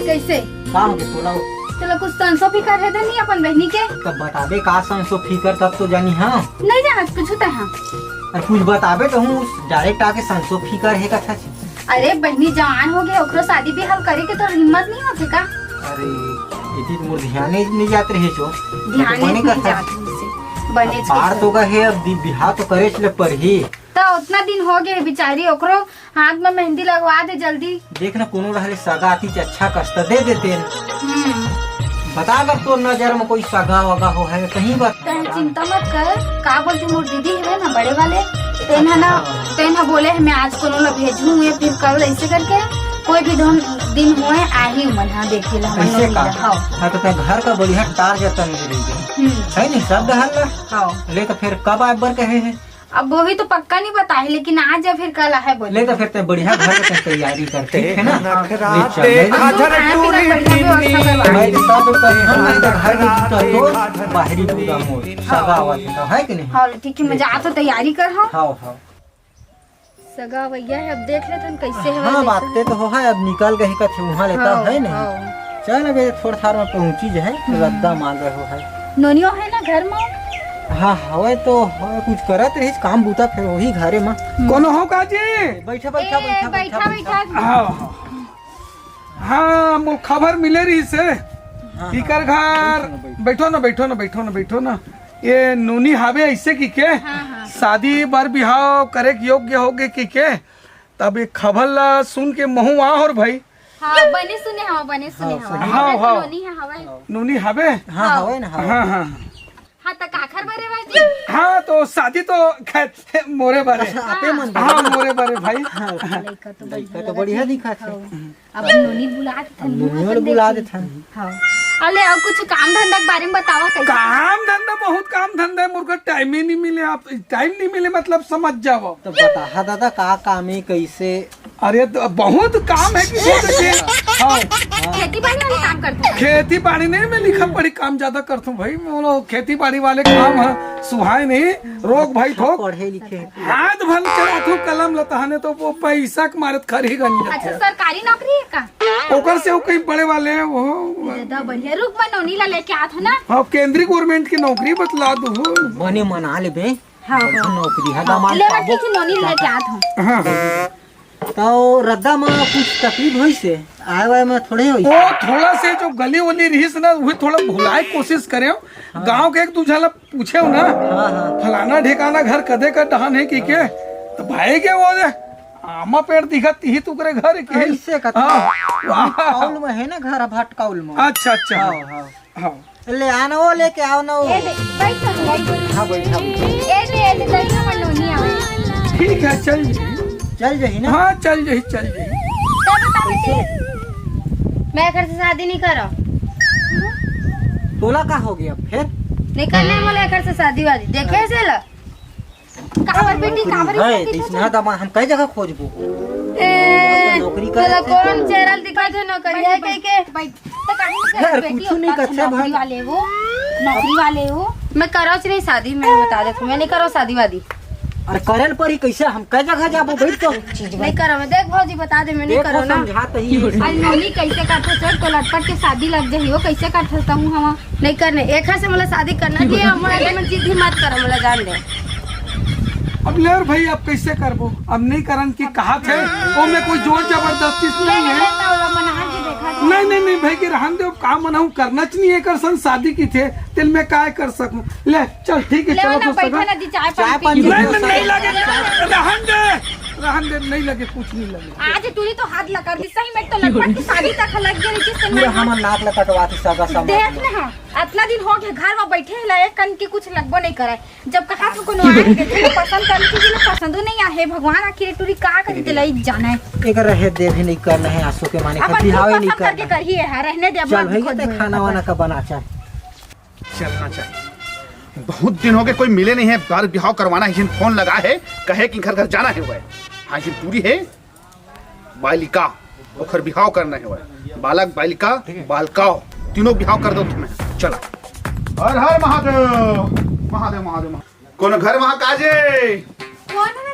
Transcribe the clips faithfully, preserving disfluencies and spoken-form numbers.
कइसे? का होगे तोला? तोला कुछ संसो फिकर हे त नहीं अपन बहिनी के? तब बताबे का संसो फिकर, तब तो जानी। हाँ, नहीं जानत कुछ तैं। हाँ, अरे कुछ बताबे तो हूँ, डायरेक्ट आके संसो फिकर हे कथा। अरे बहिनी जवान होगे, ओकरो शादी बिहाव करे के तोर हिम्मत नहीं होथे का? अरे, इति तो मोर ध्यान ही नहीं जात रहे छो। ध्यान तो बने नहीं कथा। जात रहे से। बने अब बार तो कहे, अब दि-, बिहाव तो करे ले परही। त उतना दिन होगे बिचारी, ओकरो हाथ में मेहंदी लगवा दे जल्दी। देख ना, कोनो रहले सगा आती अच्छा कस्ता दे देते। हम्म। बता, अगर तोर नजर में कोई सगा वगा हो है कहीं, बता। तैं चिंता मत कर, का बोलथे मोर दीदी है ना बड़े वाले, तेन ह ना, तेन ह बोले है मैं आज कोनो ला भेजूं या फिर कल, ऐसे करके कोई भी दिन, दिन होए आही मन ह देखे ला हमन ऐसे लोग का? ला। हाँ। हाँ, तो तैं घर का बढ़िया टार जतन में रही गई। हम्म। है नहीं, सब डहर ला? हाँ। ले तो फिर कब आए बर कहे है? अब वही तो पक्का नहीं बताए, लेकिन आज या फिर कल आहे बोले। ले तो फिर तैं बढ़िया घर के तैयारी कर, ठीक है ना? नखरा ले चल, ले देखा चल। झर खाना पीना टूरी बढ़िया व्यवस्था टिन्नी। करवा। मैं तो सब कहे, हम नहीं तो घर के भीतर तो बाहरी पूरा मोर सगा आवत है, है कि नहीं? हाँ, ठीक है, मैं जा तो तैयारी कर, हाँ। हाँ, हाँ। सगा भैया है, अब देख लेथन कैसे है, हाँ, वैसे। बातें तो हो है, अब निकल गई कथे वहाँ लेता हाँ, है नहीं। हाँ। चल, अबे थोड़ा थार में पहुँची जे है, हम्म। रद्दा मांग रहे हो है। नोनियो है ना घर में? हाँ, हवे तो हवे, कुछ करत रहिस काम बूता, फिर वही घरे में। हम्म। कोनो हो का जी? बैठा, बैठा, ए, बैठा, बैठा, बैठा, बैठा। बैठा। हाँ, हाँ। हाँ, मोर खबर मिले रहिस हे। हाँ, इकर हाँ, घर, बैठो ना, बैठो। बैठो ना, बैठो ना, बैठो ना। ये नोनी हावे ऐसे कि के? हाँ, हाँ। शादी बर बिहाव करे के योग्य होगे कि के? तब ये खबर ला सुन के महू आ होर भाई। हाँ, बने सुने हवा, बने सुने हाँ, हवा। सही। हाँ, अरे, हाँ। नोनी है हवा। नोनी हावे? हाँ, हाँ। हवे ना, हवे। हाँ, हाँ। हाँ, त काखर बरे भाई जी? हाँ, तो शादी तो खैर मोरे बरे। अच्छा, आपे मन हाँ, बरे। मोरे बरे भाई। हाँ। लइका तो लइका बढ़िया तो बढ़िया दिखत हे। हाँ। अब नोनी बुला देथन, अब नोनी अपन बुला देखी। देथन। हाँ। अले, अउ कुछ काम धंधा के बारे में बतावा, कैसे? काम धंधा, बहुत काम धंधा है, मोर को टाइम ही नहीं मिले। आप टाइम नहीं मिले, मतलब, समझ जाओ। तो बताहा दादा, का काम है, कैसे? अरे, तो बहुत काम है कि वो देखिए। हाँ। खेती बाड़ी वाले काम करते हैं? खेती बाड़ी नहीं, मैं लिखा पढ़ी काम ज्यादा करता हूँ भाई। मैं वो खेती बाड़ी वाले काम है, सुहाय नहीं, रोक भाई ठोक। पढ़े लिखे। हाथ भल चलाथू कलम लतहाने तो वो पैसा के मारत खर ही गंज अच्छा, जाथे। सरकारी नौकरी है का? ओकर से वो कहीं बड़े वाले हैं वो। दादा बढ़िया, रुक, मैं नोनी ला लेके आत हूँ ना। हाँ, केंद्रीय गवर्नमेंट की नौकरी बतला दो। बने मना लेबे। हाँ, हाँ। नौकरी है, हाँ, दामाद ले पाबो। ठीक है, नोनी लेके आत हूँ। हाँ, हाँ। तो रद्दा में कुछ तकलीफ होइस हे? आए वाए में थोड़े होइस? वो थोड़ा से जो गली वली रहिस ना, वही थोड़ा भुलाए कोशिश करे। हाँ। गांव के एक दू झन ला पूछे ना, हाँ, हाँ। फलाना ढिकाना घर कदे का डहान है कि के? तो भाई के वो दे, आमा पेड़ दिखत ही तुकरे घर के। ऐसे का? हाँ। काउल में है ना घर, भटकाउल में। अच्छा, अच्छा। हाँ, हाँ। हाँ। ले आना वो, लेके आओ ना वो। ए दे, बैठ ना, बैठ। हाँ, बैठ, हाँ, बैठ। ए दे, ए दे, तनी हमर नोनी आवे। ठीक है, चल जाही। चल जाही ना? हाँ, चल जाही, चल जाही। तब बता बेटी, मैं एकर से शादी नहीं करो। तोला का हो गया फिर? नहीं करने वाला एकर से शादी वादी। देखे से ला। काबर बेटी, काबर है, ऐसे तो इसने करती? दमा हम कई जगह खोजबो। ए, नौकरी करे तोला थे। कौन चेहरा दिखा दे नौकरी है कह के? बैठ, तो काहे नहीं यार, करत बेटी? कुछ नहीं उतना करते नौकरी भाई। वाले हो, नौकरी वाले हो। मैं करो से नहीं शादी, मैं बता देता हूँ, मैं नहीं करो शादी वादी। अरे करे ल परी कैसे, हम कई जगह जाबो, बैठ तो। नहीं करो, मैं देख भौजी बता दे, मैं नहीं देखो करो ना। समझात ही। अरे नोनी कैसे करते सर, तो लटपट के शादी लग जाही हो, कैसे करते हूँ हम? नहीं करने, एखर से मोला शादी करना चाहिए, मोला मन जिद ही मत करो, मोला जान दे। अब ले और भाई, अब कैसे करबो? अब नहीं करन की कहा थे, वो में कोई जोर जबरदस्ती से नहीं है। नहीं, नहीं, नहीं भाई, कि रहन दे, अब काम मनाऊं, करना च नहीं है, कर सन शादी की थे, तेल मैं काय कर सकूं? ले, चल, ठीक है, ले चलो ना, तो बैठा सगा। ना जी, चाय चाय पानी पानी पी। नहीं, नहीं, नहीं लगे, रहन दे, रहन दे, नहीं लगे, कुछ नहीं लगे। आज टूरी तो हाथ लगा दी, सही में तो लटपट की शादी तक लग गई, जिस दिन पूरा मैं हमर नाक ला कटवा थी सगा समाज देख में। ना, इतना दिन हो गया घर में बैठे ला, एक कन की कुछ लगबो नहीं करे। जब कहा तो कोनो आए देखे ना पसंद कर लेती, ना पसंदो नहीं आ। हे भगवान, आखिर टूरी का कर दिलाई जाना है। एक रहे दे भी नहीं करना है, आंसू के माने अपन खाती खुद हावे नहीं पसंद करके करना। करिए है, रहने दे, अब चल आदमी भैया, खुद ते में। खाना वाना का बना चल। चलना चाहिए। बहुत दिन हो गए, कोई मिले नहीं है, बार बिहाव करवाना है, जिन फोन लगा है, कहे कि घर घर जाना है, वह। हाँ, जिन पूरी है, बालिका, ओखर बिहाव करना है, वह। बालक, बालिका, बालकाओ, तीनों बिहाव कर दो तुम्हें। चला। हर हर महादेव, महादेव, महादेव, महादेव। कोनो घर वहाँ काजे? कौन है?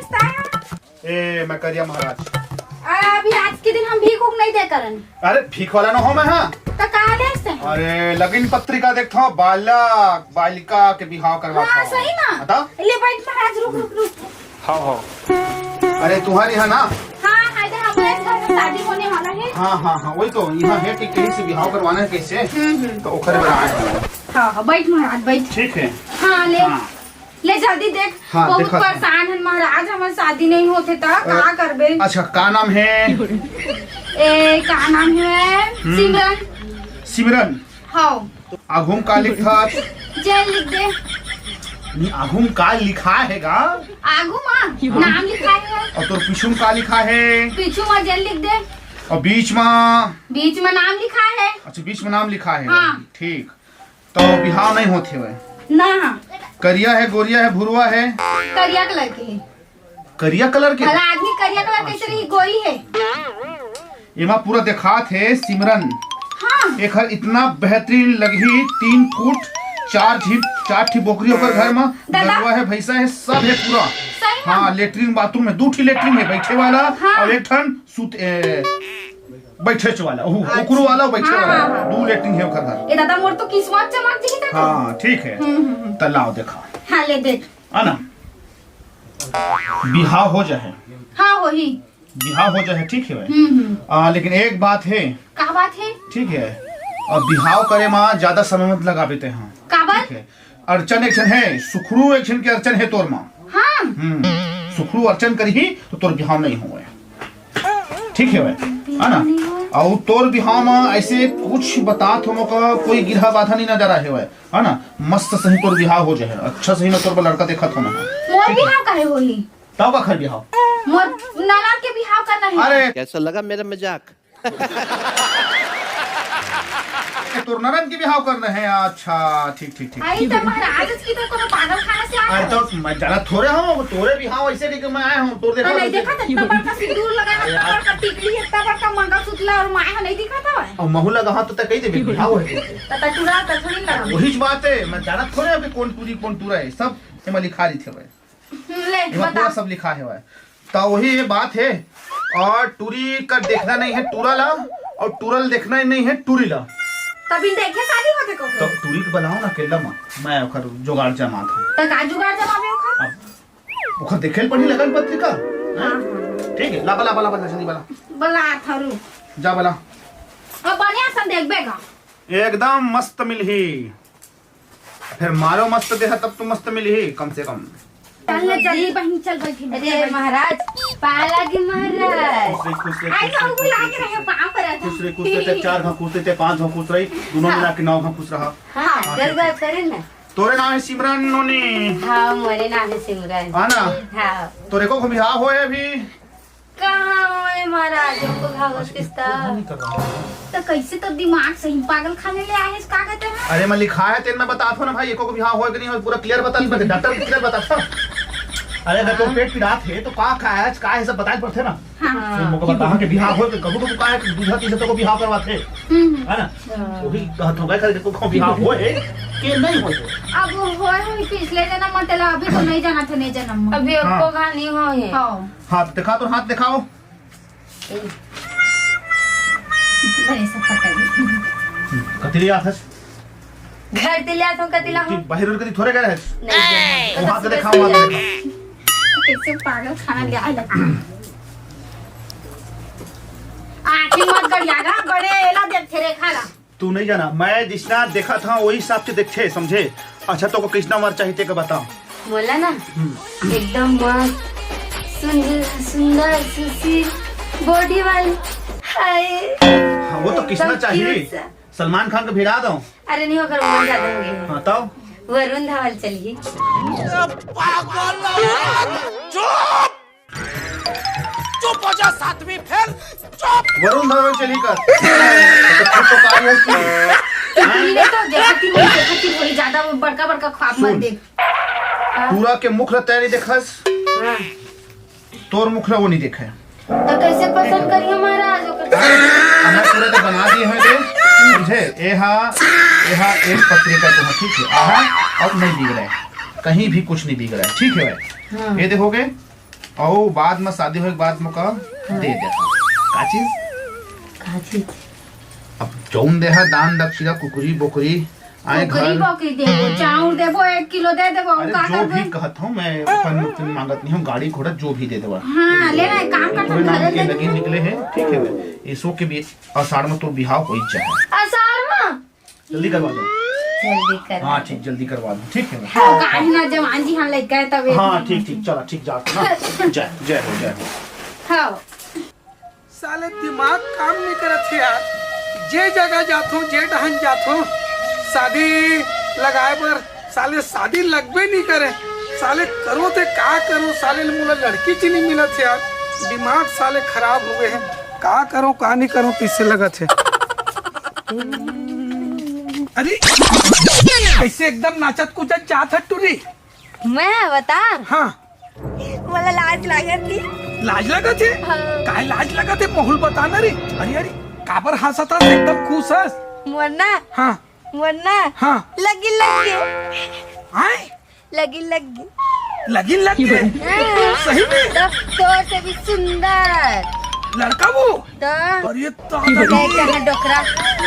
ए, मैं करिया महाराज। अरे, अभी आज के दिन हम भीख उख नहीं दे करन। अरे, भीख वाला न हो मैं, हाँ। त का ले से? अरे, लगिन पत्रिका देखत हूँ, बालक बालिका के बिहाव करवात हाँ, हूँ। सही ना? बता। ले बैठ महाराज, रुक, रुक, रुक। हाँ, हाँ। अरे, तुम्हारी है ना? हाँ, हाँ, इधर हमारे घर में शादी होने वाला है। हाँ, हाँ, हाँ, वही तो, यहाँ है कि कहीं से बिहाव करवाना है, कैसे? हम्म, हम्म। तो ओकरे बनाए हैं। हाँ, हाँ, बैठ महाराज, बैठ। ठीक है। हाँ, ले। हाँ। ले जल्दी देख, हाँ, बहुत देखत हूँ। परेशान हन महाराज, हमर शादी नहीं होथे त का अ, करबे? अच्छा, का नाम है? ए, का नाम है? हम्म। सिमरन। सिमरन? हाँ। आघू म का लिखत? जैन लिख दे। नहीं, आघू म का लिखा है गा? आघू म नाम लिखा है। और तोर पीछू म का लिखा है? पीछू म जैन लिख दे। और बीच म? बीच म नाम लिखा है। अच्छा, बीच म नाम लिखा है। हाँ। ठीक। तो बिहाव नहीं होत हेवय। ना। करिया है, गोरिया है, भुरवा है? करिया कलर के है। करिया कलर के? भला आदमी करिया कलर कैसे अच्छा। रही, गोरी है। एमा पूरा देखात है सिमरन। हाँ। एखर इतना बेहतरीन लगही, तीन फुट चार ठी, चार ठी बोकरी ओकर घर म, दादा। गरुवा है, भैंसा है, सब है पूरा। सही में? हाँ, लेटरिन बाथरूम है, दू ठी लेटरिन है, बैठे वाला हाँ। और एक ठन सुत-, ए, बैठे वाला, ओहू, अच्छा। ओकरो वाला, बैठे हाँ, वाला, हाँ, हाँ। दू लेटरिन है ओकर घर। ए दादा, मोर तो किस्मत चमक जही दादा। हाँ, ठीक है। हम्म, हम्म, हम्म। त लाओ देखा। हाँ, ले देख। है ना? बिहाव हो जाए। हाँ, होही। बिहाव हो जाए, ठीक है भाई। हम्म, हम्म। आ, लेकिन एक बात है। का बात है? ठीक है। और बिहाव करे मा ज्यादा समय मत लगाबे ते, हाँ। काबर? ठीक है। अड़चन एक झन है, सुखरू एक झन के अड़चन है तोर मा। हाँ। हम्म। सुखरू अड़चन करही तो तोर बिहाव नहीं होवे। ठीक है भाई, है ना? अउ तोर बिहाव मा ऐसे कुछ बतात हो मोका, कोई गिरहा बाधा नहीं नजर आए हेवय, है ना? मस्त सही तोर बिहाव हो जाए, अच्छा सही मैं तोर बर लड़का देखत हो मैं। मोर बिहाव काहे होही? तब काखर बिहाव? मोर ननद के बिहाव करना है। अरे! कैसा लगा मेरा मजाक? ए, तोर ननद के बिहाव करना है, अच्छा, ठीक, ठीक, ठीक। आई त महाराज की तो कोनो पागल खाना से आ अरे गए। तो मैं जाना थोड़े हूँ, तोरे बिहाव ऐसे नहीं कि मैं आया हूँ, तोर देखा हाँ, नहीं कैसे? देखा था, इतना बड़का सिंदूर लगा है, अरे इतना यार। बड़का टिकली है, इतना बड़का मंगलसूत्र ला और माया नहीं दिखा था। और महू लगा हाथ तो तय कही देबे, बिहाव है तो। त टुरा त थोड़ी लगा। वही बात है, मैं जाना थोड़े हूँ कि कौन टूरी, कौन टूरा है, सब एमा लिखा रही थे भाई। हम्म, ले, एमा पूरा बता। सब लिखा है भाई। त वही ये बात है। और टूरी का देखना नहीं है टूरा ला, और टूरा ला देखना ही नहीं है टूरी ला। तभी देखे शादी होते को। तो टूरी के बुलाओ ना अकेला मा, मैं ओकर जुगाड़ जमात हूँ। त का जुगाड़ जमाबे ओकर? अब ओकर देखे ल पड़ी लगन पत्रिका। हाँ, हाँ। ठीक है, ला बला, बला, बला, जल्दी बला। बला थारू। जा बला। अब बढ़िया से देखबे का? एकदम मस्त मिलही। फिर मारो मस्त देहा तब तो मस्त मिलही, कम से कम। चल ना, जल्दी बहिनी, चल बैठी। अरे महाराज, पाला के महाराज। खुश रही, खुश रही, आई खुश रही, बाबू, खुश लागे रही, रहे, खुश रही। पाँव परत खुश रही, खुश रही, ते चार घा खुश रही, ते पाँच घा खुश रही, दोनों हाँ। मिला के नौ घा खुश रहा। हाँ, हाँ, जल्दी ठीक है। बात करे ना। तोरे नाम है सिमरन नोनी। हाँ, मोरे नाम है सिमरन। हाँ ना? हाँ। तोरे को बिहाव होए अभी? कहाँ होए महाराज, हमको घाव अच्छा, किस्ता। इसको नहीं करवाना है। तो कैसे तो दिमाग सही पागल खाने ले आए हैं, का कहते हैं? अरे मैं लिखा है, तेन मैं बता थो ना भाई, एको को बिहाव होए कि नहीं होए, पूरा क्लियर बता, मैं डॉक्टर को क्लियर बता था। अरे अगर तो हाँ। पेट पिरात है तो का खाए, आज का है, सब बताए पड़ते ना। हाँ। फिर मोको बता के बिहाव होए तो कबू कबू का है कि दूसरा तीसरा तो को बिहाव करवाते। हम्म। है ना? हाँ। वही कहत हो गए, देखो को बिहाव होए कि नहीं होए। अब होए होई पिछले जना मतलब अभी तो नहीं जाना था, नहीं जन्म में। अभी हाँ। आपको कहा नहीं होए। हाँ। हाथ दिखा, तो हाथ दिखाओ। बड़े से पकड़। कतिली आथस? घर तिलिया तो कतिला कि हो। बाहर उनके थोड़े गए हैं। नहीं, नहीं। वहां से देखा, वहां से देखा। कैसे पागल खाना ले आए लगता। आँखी मत गड़िया गा, बड़े एला देख थे रे खाला। तू नहीं जाना, मैं जिसना देखा था वही हिसाब से देखे, समझे? अच्छा, तो को किसना वार चाहिए तेका बताओ। बोला ना, हम्म। एकदम मस्त, सुंदर, सुंदर, सुशील, बॉडी वाली। हाय। हाँ, वो तो किसना एकदम चाहिए? क्यूट सा। सलमान खान को भिड़ा दो। अरे नहीं, ओकर उम्र ज्यादा हो गई है। हाँ, तब? वरुण धवन चलिए। चुप! चुप हो जा, सातवीं फेल, चुप! वरुण धवन चली कर। तो खुद तो कहा है कि तो तूने तो देखा थी, नहीं देखा थी, वही ज्यादा वो बड़का बड़का ख्वाब मत सुन। देख। पूरा के मुख ला तैयारी देखस, हाँ। तोर मुख ला वो नहीं देखे। तो कैसे पसंद करिए महाराज ओकर? हाँ, मैं पूरा तो बना दिए हैं रे, समझे? ए हा, ए हा एक पत्रिका तो है, ठीक है? आहा, अब नहीं बिगड़ा है, कहीं भी कुछ नहीं बिगड़ा है, ठीक है भाई? हाँ। ये देखोगे, अउ बाद म शादी होए के बाद मोका दे दे। का चीज? का चीज? अब जौन देहा दान दक्षिणा, कुकरी बोकरी, आए कुकरी घर। बोकरी देबो, चाउर देबो, एक किलो दे देबो, अरे का जो करबो? भी कहत हूँ मैं, अपन तुम मांगत नहीं हूँ, गाड़ी घोड़ा जो भी दे देबो। हाँ, ले ना, एक काम कर, तोरे नाम के लगी निकले है, ठीक है भाई। इसो के भी आषाढ़ में तो बिहाव हो ही जाए। आषाढ़ में? जल्दी करवा दो। जल्दी करवा हाँ, दो। ठीक, जल्दी करवा दो, ठीक है भाई। हाँ, काहे ना जवान जी हाँ लग गए तब एक हाँ, महीना ठीक, ठीक, चला, ठीक, जा, ना। जय, जय हो, जय हो। हाँ। साले दिमाग काम नहीं करत हे यार। जे जगह जाथो, जे डहन जाथो, शादी लगाए बर, साले शादी लगबे नहीं करे। साले करो ते का करो, साले मोला लड़की च नहीं मिलत हे यार। दिमाग साले खराब हो गए हैं। का करो, का नहीं करो, कैसे लगत हे? अरे, कैसे एकदम नाचत कूदत जात हे टूरी? मैं बता। हाँ। मोला लाज लागत ही। लाज लागत हे? हाँ। काय लाज लागत हे? माहौल बता ना रे। अरे, अरे, काबर हंसत हस? एकदम खुश हस? मोर ना। हाँ। मोर ना। हाँ। लगिन लग गे। आय? लगिन लग गे। लगिन लग गे? हाँ। सही में? तब तोर से भी सुंदर। लड़का वो? तो? अरे, तो देख कहाँ डोकरा।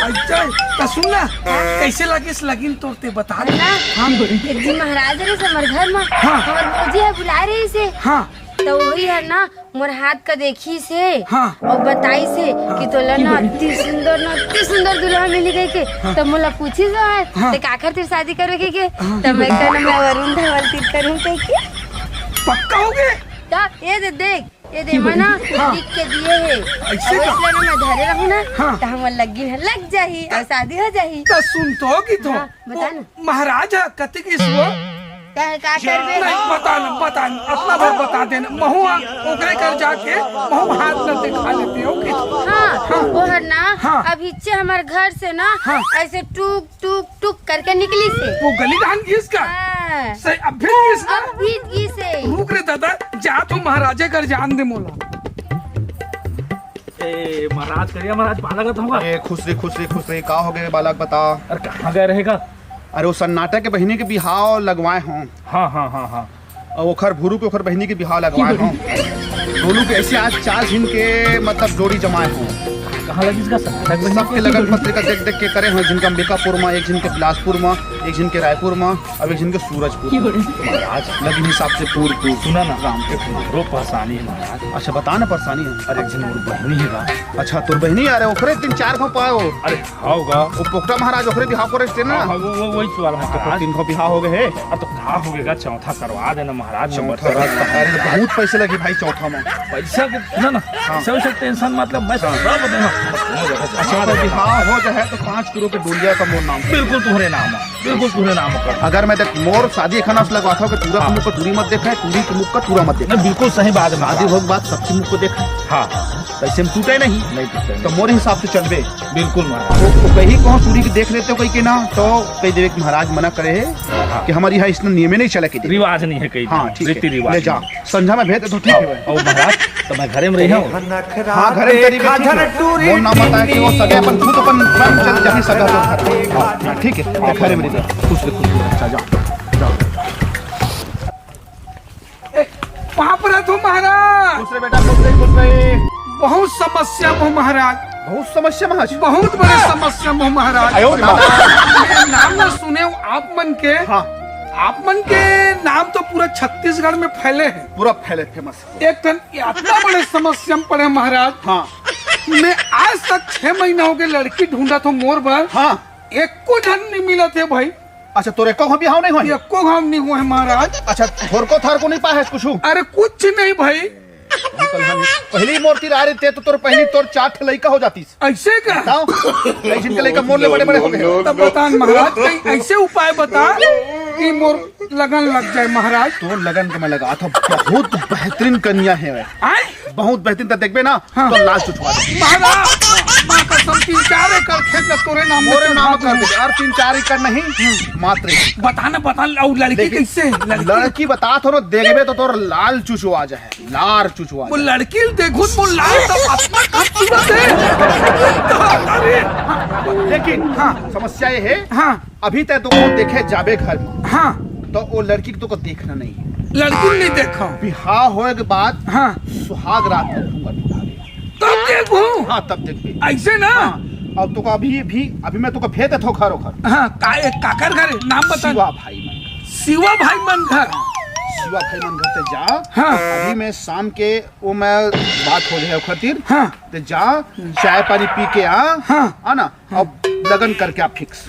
अच्छा, तो सुन ना, हाँ? कैसे लगिस लगिन तोर ते बता दे। ना? हाँ। एक दिन महाराज रहिस हमर घर में, हाँ। हमर भौजी ह बुलाए रहिस हे। हाँ। तो वही ह ना, मोर हाथ का देखिस हे, हाँ। अउ बताइस हे हाँ। कि तोला ना अति सुंदर, ना अति सुंदर दुल्हा मिली कहिके। हाँ। तो मोला पूछिस हे, हाँ। ते काखर तीर शादी करबे कहिके? हाँ। तो मैं कहना, मैं वरुण धवन तीर करूँ कहिके। पक्का हो गए? तो ये दे देख, ये दे, मैं ना हाँ। लिख के दिए हे। ऐसे अउ का? इसलिए ना मैं धरे रहूँ ना, हाँ। तो हमर लगिन ह लग जाही अउ शादी हो जाही। तो सुन तो कि तो हाँ, बता ना। वो महाराज ह कति किस वो? का, का करबे? नहीं, बता ना, बता ना, अपना बार बता देना। महू आ, ओकरे घर जाके महू हाथ न दिखा लेते हो कि हाँ, हाँ। वो हर ना, हाँ। अभी चे हमर घर से ना, हाँ। ऐसे टूक टूक टूक करके निकलिस हे। वो गली डहन गिस का? हाँ। सही, अब भी गिस का? अब भी गिस हे। रुक रे दादा, जा तो महाराजे घर जान दे मोला। ए, महाराज, करिया महाराज, बालक तो होगा। ए, खुश रे, खुश रे, खुश रे, का हो गए बालक, बता। अरे, कहाँ गए रहेगा? अरे, वो सन्नाटा के बहिनी के बिहाव लगवाए हों। हाँ, हाँ, हाँ, हाँ। अउ ओखर भुरू के ओखर बहिनी के बिहाव लगवाए हों। दोनों के ऐसे आज चार झिन के मतलब जोड़ी जमाए हों। कहाँ लगिस का सन्नाटा के बहिनी सबके के लगन जोड़ी? पत्रिका देख देख के करे हों, एक झिन के अंबिकापुर में, एक झिन के बिलासपुर में, एक झिन के रायपुर में, अब एक झिन के सूरजपुर में। महाराज, लगिन हिसाब से पूर पूर। सुना ना, राम के पूर। हमरो परेशानी है महाराज। अच्छा, बता ना परेशानी है। अरे, एक झिन मोर बहिनी है बा। अच्छा, तोर बहिनी, अरे ओकरे तीन चार घाव पाओ। अरे, हाँ होगा। वो पोकटा महाराज ओकरे बिहाव करे थे ना। हाँ, हाँ, वो, वो, वही सवाल तो महाराज। तीन घाव बिहाव हो गए है। अब तो का हो गया, चौथा करवा देना महाराज, चौथा नंबर से। करवा, अरे, बहुत पैसे लगी भाई चौथा में। पैसा के ना, ना, हाँ। पैसा वैसा टेंशन मतलब मैं हाँ। सब दूंगा। अच्छा, तो बिहाव हो जाए तो पाँच करोड़ के डोलिया का मोर नाम। बिल्कुल तुम्हारे नाम है, बिल्कुल तुम्हारे नाम है। अगर मैं देख मोर शादी खाना से लगवाता हूँ कि टूरा हाँ। के मुख का टूरी मत देखा है, टूरी के मुख का टूरा मत देखा। नहीं, बिल्कुल सही बात है शादी महाराज। हो के बाद सबके मुख को देखा है। हाँ। पैसे में टूटे नहीं। नहीं टूटे। तो मोर हिसाब से चलबे। बिल्कुल महाराज। तो, तो कहीं कौन टूरी के देख लेते हो कहीं के ना, तो कहीं देवे कि महाराज मना करे है हाँ। कि हमारे यहाँ इसने नियमे नहीं चला के दे। रिवाज नहीं है कहीं हाँ, भी, ठीक है। रीति रिवाज ले जा। नहीं। संझा में भेज दे तो ठीक है भाई। और महाराज, तो मैं घरे में रही हूँ। हाँ, घरे में तेरी बेटी है। मोर नाम बताया कि वो सगे अपन खुद अपन स्वयं चल जाही सगा तो घर। हाँ, ठीक है, मैं घरे में रही। खुश रहे, खुश रहे, अच्छा, जाओ, जाओ। ए, वहाँ पर आ तो महाराज। खुश रहे बेटा, खुश रहे, खुश रहे। बहुत समस्या में हूँ महाराज। बहुत समस्या में आज? बहुत बड़े समस्या में हूँ महाराज। आयो रे बाप। मेरे नाम ना सुने हो आप मन के। हाँ। आप मन के नाम तो पूरा छत्तीसगढ़ में फैले हैं। पूरा फैले, फेमस। एक ठन इतना बड़े समस्या में पड़े महाराज। हाँ। मैं आज तक छह महीना हो गए लड़की ढूंढा था मोर बर। हाँ। एको झन नहीं मिला थे भाई। अच्छा, तोरे एको घाव बिहाव नहीं होए? एको घाव नहीं हुआ है महाराज। अच्छा, थोर को थार को नहीं पाए है कुछ? अरे कुछ नहीं भाई। पहली मोर तीर आ रही थे तो तोर पहली तोर चार ठे लइका हो जातीस। ऐसे का? बताओ, कई झिन के लइका मोर ले बड़े बड़े हो गए। तब बता न महाराज, कहीं ऐसे उपाय बता कि मोर लगन लग जाए महाराज। तोर लगन के मैं लगा था, बहुत बेहतरीन कन्या है। आय? बहुत बेहतरीन, तो देखबे ना, हाँ। तो लाल चुचवा दे। महाराज, माँ कसम, तीन चार एकड़ खेत ला तोरे नाम में मोरे चढ़ा नाम कर दूँ। दे, यार, तीन चार एकड़ नहीं, हम्म। मात्र एक। बता ना, बता ना, और लड़की लेकिन कैसे है? लड़की लड़की बता थोड़ा, देखबे तो तोर लाल चुचवा जाए, लाल चुचवा वो जाए। लड़की देखो तो लाल तो अपना खूबसूरत है। अरे। लेकिन हाँ। समस्या ये है, हाँ। अभी तक तो कौन देखे जाबे घर में। हाँ। तो वो लड़की के तोका देखना नहीं है। लड़की नहीं देखो। बिहाव होए के बाद हाँ। सुहाग रात में घूंघट उठा ले। तब देखो। हाँ, तब देखबे। ऐसे ना? हाँ, अब तोका अभी भी, अभी मैं तोका भेज देथो घर ओखर। हाँ, का, काकर घर? नाम बता। शिवा भाई मन घर। शिवा भाई मन घर। शिवा भाई मन घर ते जा। हाँ। अभी मैं शाम के वो मैं बात हो जाए खातिर। हाँ। ते जा, चाय पानी पी के आ। हाँ। आ ना? हाँ। अब लगन करके आ फिक्स।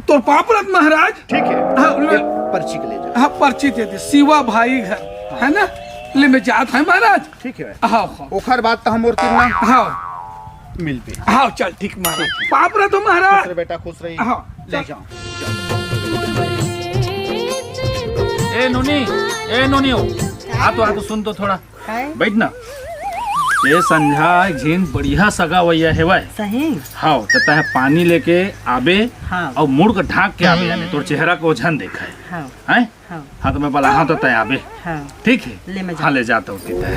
तोर पाँव परत महाराज। ठीक है। हाँ, ले। ये पर्ची के ले जा। हाँ, पर्ची दे दे, शिवा भाई घर, है ना? ले, मैं जात है महाराज। ठीक है। हाँ, हाँ। ओखर बाद तो हम और तीन ना हाँ। मिल पे। हाँ, चल ठीक महाराज। पाँव परत हो महाराज। खुश रहे बेटा, खुश रही। हाँ, ले चल। जाओ। ए नोनी, ए नोनी हो। आ तो, आ तो सुन तो थोड़ा। काय? बैठ ना। ए संझा एक झिन बढ़िया सगा वैया हेवय। सही? हाव, त तह पानी लेके आबे हाँ। अउ मुड़ के ढांक के आबे, यानी तोर चेहरा को झन देखय। हाँ। हैं? हाँ। हाँ, तो मैं बोला, हाँ, तो तय आबे। हाँ। ठीक है? ले, मैं हाँ, जाता ले जाता हूँ, ठीक है।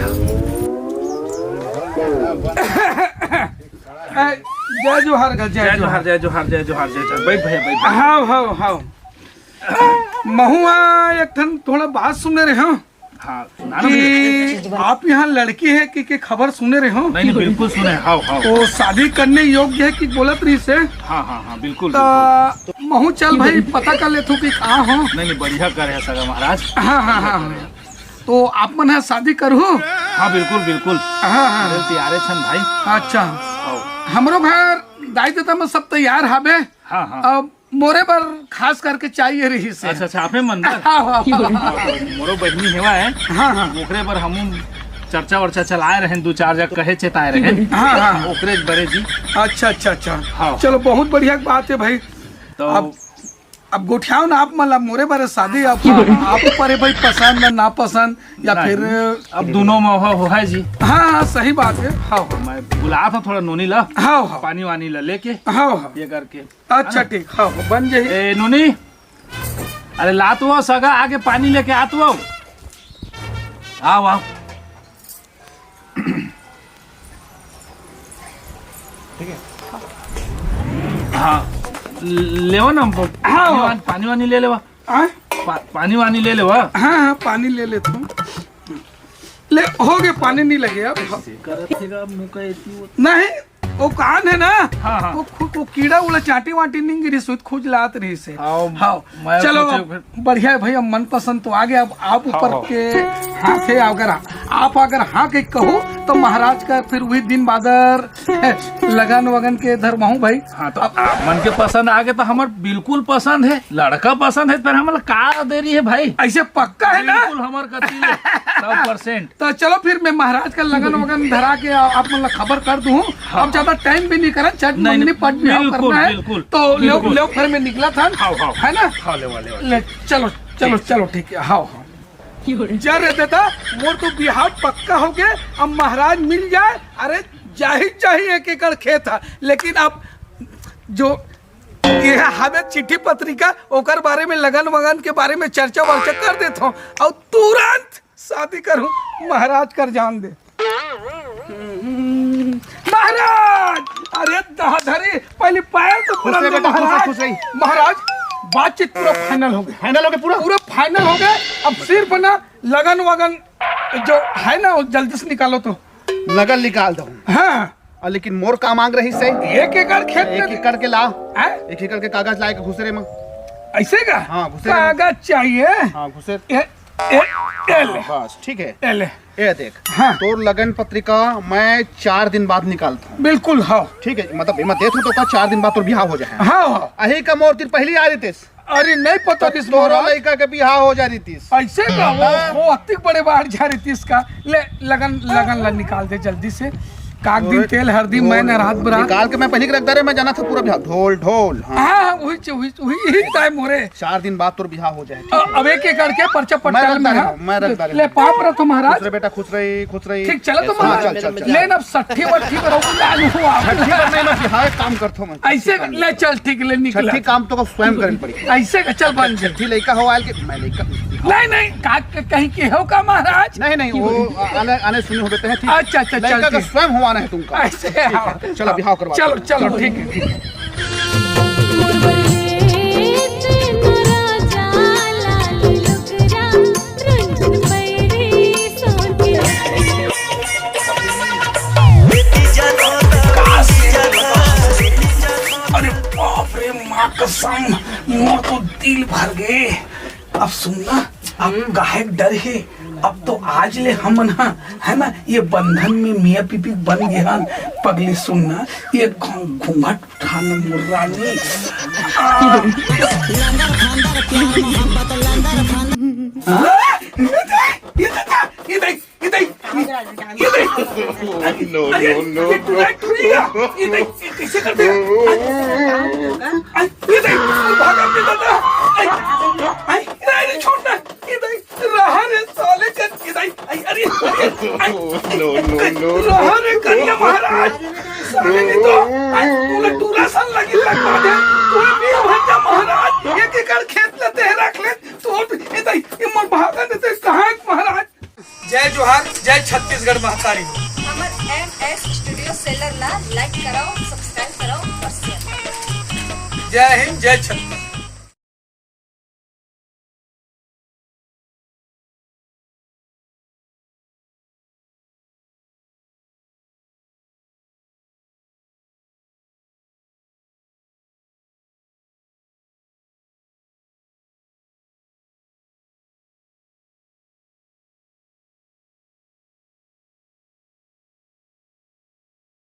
ए, जय जोहार का, जय जय जोहार, जोहार। जय जोहार, जय जोहार, जय जोहार। बैठ भैया, बैठ, बैठ। हाव, हाव, हाव। महुआ एक ठन थोड़ा बात सुने रहे हो हाँ, सुना ना भैया। कि आप यहाँ लड़की है कि, कि खबर सुने रहे हो? नहीं, नहीं, बिल्कुल सुने, हाव, हाव। तो शादी करने योग्य है कि बोलत रहिसे? हाँ, हाँ, हाँ, बिल्कुल, तो बिल्कुल। महू चल भाई, पता कर लेथो कि कहाँ हो। नहीं, नहीं, बढ़िया करे है सगा महाराज। हाँ, हाँ, हाँ, हाँ। तो आप मन ह शादी करहू? हाँ, बिल्कुल, बिल्कुल। हाँ, हाँ। अरे, तैयारे छन भाई। अच्छा। हाव। हमरो घर दाई ददा में सब तैयार हाबे। हाँ, हाँ। अब मोरे बर खास करके चाहिए रहिसे। अच्छा, अच्छा, आपे मन बर? हाँ, हाँ, हाँ। मोरो बहिनी हेवा है। हाँ, हाँ। ओकरे बर हमू चर्चा वर्चा चलाए रहेन, दू चार जग कहे चेताए रहेन। हाँ, हाँ। ओकरे बरे जी। अच्छा, अच्छा, अच्छा। हाँ। चलो, बहुत बढ़िया बात है भाई। तो अब, अब गोठियाओ ना आप मन ला मोरे बर शादी, आप, आप ऊपर है भाई, पसंद ना नापसंद या नहीं, फिर अब दोनों में हो, हो है जी। हाँ, हाँ, सही बात है। हाँ, हाँ। मैं बुलात हूँ थोड़ा नोनी ला। हाँ, हाँ। पानी वानी ला लेके। हाँ, हाँ। ये करके। अच्छा, है ना? ठीक, हाँ, बन जाही। ए, नोनी, अरे, ला तो आओ, सगा आके पानी लेके आ तो आओ। आओ, आओ। ठीक है। हाँ, लेवा ना, प-, हाँ, पानी हाँ। वान-, पानी वानी ले लेवा। हाँ? पा-, पानी वानी ले लेवा। हाँ, हाँ, पानी ले लेता हूँ। ले, हो गया, पानी नहीं लगे अब। करत हे गा, मुँह का ऐसी वो। नहीं, वो कान है ना, हाँ, हाँ। वो खु-, वो कीड़ा उड़ा चाटी वाटी नहीं गिरी, सुध खुजलात रहिसे। हाँ, हाँ। मैं चलो, सोचे अब फिर बढ़िया है भैया, मनपसंद तो आ गया। अब आप हाँ, ऊपर हाँ। के हाथ है, अगर आप अगर हाँ के कहो तो महाराज का फिर वही दिन बादर लगन वगन के धरवाहूँ भाई। हाँ, तो अब आप मन के पसंद आ गए तो हमर बिल्कुल पसंद है, लड़का पसंद है, फिर हमला का देरी है भाई? ऐसे पक्का है ना? बिल्कुल हमर कति ले, सौ परसेंट। तो चलो फिर मैं महाराज का लगन वगन धरा के आ-, आप मन ला खबर कर दूँ। हाँ। अब ज्यादा टाइम भी नहीं करन, झट नहीं, मंगनी नहीं, पट बिहाव बिल्कुल, करना है। बिल्कुल, तो लेव, बिल्कुल। लेव फिर मैं निकला था। हाँ, हाँ। है ना? हाँ, लेवा, लेवा। ले, चलो, चलो, ठीक, चलो, ठीक है, हाँ, हाँ। जा रे दादा, मोर तो बिहाव पक्का हो गया, अब महाराज मिल जाए, अरे जाही, जाही एक एकड़ खेत है, लेकिन अब जो ये हवे चिट्ठी पत्रिका, ओकर बारे में, लगन वगन के बारे में चर्चा वर्चा कर देत हूँ, और तुरंत शादी करूँ, महाराज कर जान दे। महाराज, अरे दाधरी, पहले पैर तो खुश पकड़ रहे ले बेटा, खुश रहे, महाराज। खुश रही। महाराज, बातचीत पूरा फाइनल हो गया। फाइनल हो गया पूरा? पूरा फाइनल हो गया। अब सिर्फ ना लगन वगन जो है ना, वो जल्दी से निकालो तो। लगन निकाल दो। हाँ। और लेकिन मोर का मांग रहिसे? एक एकड़ खेत एक में एकड़ के ला। हैं? एक एकड़ के कागज लाए के घुसरे में। ऐसे का? हाँ, घुसरे में। कागज चाहिए? हाँ, घुसरे। ए, ए, ए ले। हाँ, बस, ठीक है। ए ले। ए देख, हाँ। तोर लगन पत्रिका मैं चार दिन बाद निकालता हूँ। बिल्कुल, हाँ। ठीक है, मतलब, मैं देत हूँ तो का चार दिन बाद तोर बिहाव हो जाए। हाँ, हाँ। अही का मोर तीर पहली आ रहितिस। अरे, नहीं पता तो रिस तोरो महाराज। लइका के बिहाव हो जा रहितिस। ऐसे का? वो, हाँ। वो अतिक बड़े बाहर जा रहितिस का। ले, लगन, लगन ला निकाल दे जल्दी से। काक दिन अरे, तेल हरदी, मैं न रात बरात। निकाल के मैं पहले के रख दे रे, मैं जाना था पूरा बिहाव। ढोल, ढोल, हाँ। हाँ, हाँ, वही च-, वही, वही, यही टाइम हो रहे। चार दिन बाद तोर बिहाव हो जाए, ठीक अ-, है? अब एक एकड़ के पर्चा मैं पट्टा रख में, दे रहा हाँ। हूँ, मैं रख दे रहा ले, हूँ। पाँव परत हो महाराज। खुश रहे बेटा, खुश रही, खुश रही। ठीक, चलो तो हाँ, महाराज। चल, चल, चल। ले ना, अब सट्ठी वट्ठी पर हो, लाल हुआ। सट्ठी पर नहीं, मैं बिहाव काम करता हूँ मैं। ऐसे कर, ले चल, ठीक, ले निकल। छट्ठी काम तो को स्वयं करनी पड़ी। ऐसे का, चल बन जा। छट्ठी लइका हो आयल के, मैं लइका। नहीं, नहीं, का, का, कहीं के हो का महाराज? नहीं, नहीं, वो आने, आने सुने होबे तहे, ठीक। अच्छा, अच्छा, चल, लइका का ठीक। स्वयं होवाना है तुमका। ऐसे ठीक है, आओ। चलो, बिहाव करवा चलो, दो। चलो, ठीक है, ठीक है। तम, मोर तो दिल भर गे। अब सुन ना, अब काहेक डर हे। अब तो आज ले हमन ह, है ना, ये बंधन में मियाँ पीपी बन गे हन। पगली सुन ना, ये घूं-, घूंघट उठा ना मोर रानी। आ। हाँ? ये दे, ये दे, ये दे, ये दे, ये दे। No, अरे, no, no, ये टूरा, no। टूरा, ये दे, ये कैसे कर दे? अरे, ये दे, भागा दे दादा। अरे, अरे, अरे, छोड़ ना, ये दे, रहा रे साले का, ये दे, अरे, अरे, अरे, अरे, No, no, no। रहा रे करिया महाराज, साले नहीं तो, अरे, पूरा टूरा सा लगी लगवा दे, तू भी भंजा महाराज, एक एकड़ खेत लेते हैं, रख ले, तू, ये दे, ये मोर भागा देते, कहाँ है महाराज? जय जोहार, जय छत्तीसगढ़ महतारी। हमर एम एस स्टूडियो सेलर ला लाइक कराओ, सब्सक्राइब कराओ और शेयर कराओ। जय हिंद, जय छत्तीसगढ़।